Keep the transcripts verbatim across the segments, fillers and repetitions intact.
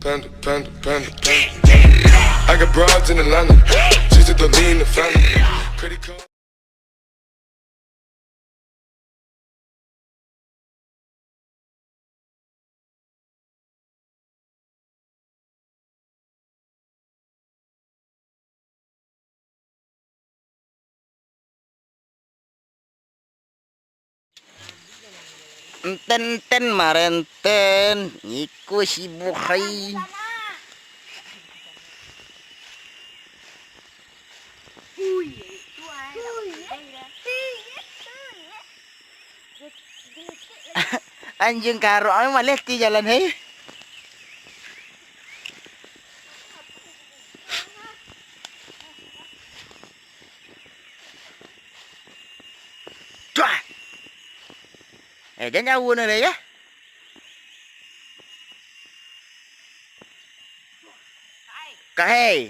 Panda, panda, panda, panda. I got broads in Atlanta. Just to lean the family. Credit card. Enten-enten marenten, iko si Buhai. Anjiang karok, maleh ti jalan, hei. Tuah. Eh, jan jauah ni, ya. Kahei.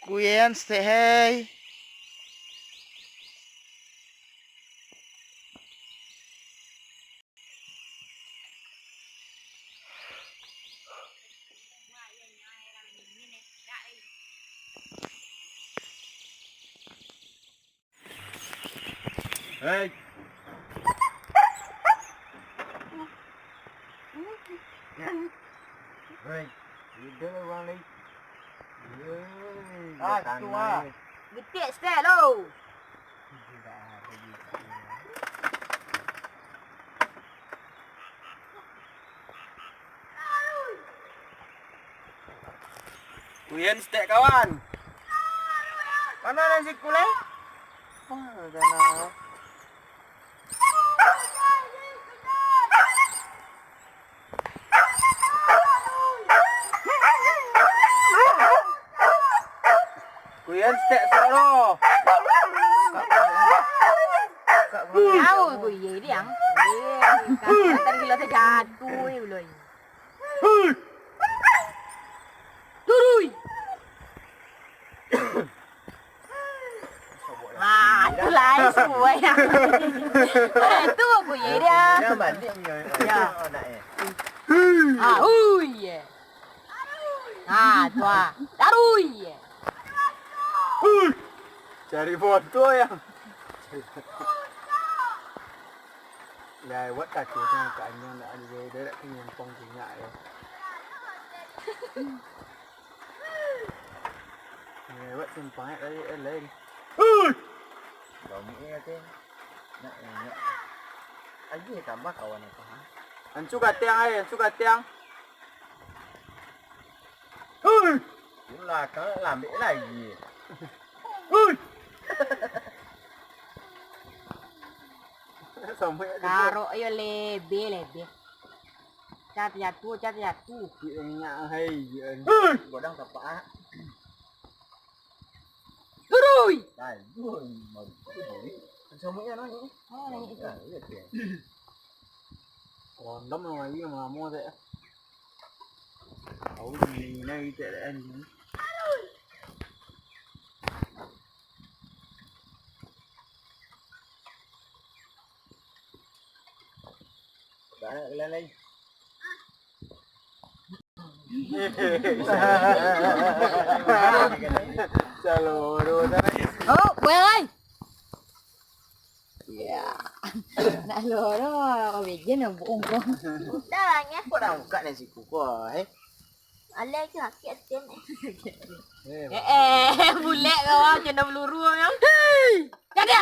Kuyan stehei. Hei. Hei, ida urang lai. Hei, ah, tu ah. Getik style lo. Kuyan stek kawan. Mana nan sikul eh? Wah, dana. Kuyan stek soro. Tahu ku ye diang. Ye, kaki tadi gila terjatuh ye belum. Turui. Ah, tu lain semua ya. Eh, tu ku ye dia. Dia balik punya. Ya. Anak eh. Ah, ui ye. Ah, tu ah. Tarui ye. Cari foto ya. Lewat kaki tu ka anjing nak ada dia nak kenyempong tingak ya. Lewat simpang tadi eh lain. Hui! Kami ni kata nak nak. Aje tambah kawan apa ha? Ancu katiang ai, ancu katiang. Hui! Itulah kau lambek lagi. Hui! Sampai Karok yo lebih lebih. Cat jatuh, cat jatuh. Ingat hai. Godang tapak ah. Turui. Aduh, mau turui. Sama ya nang. Oh, nang itu. Kondom nang lagi lamo teh. Kau ni nai teh anjing. Oh, buang ai. Ya. Nak loro, kau bejen nak buang kau. Udah lah, nyeh. Kok dah buka nasi kuku, eh? Alai ke sakit hati, eh. Eh, eh, bulek kau, macam dah peluru kau. Hei! Jadi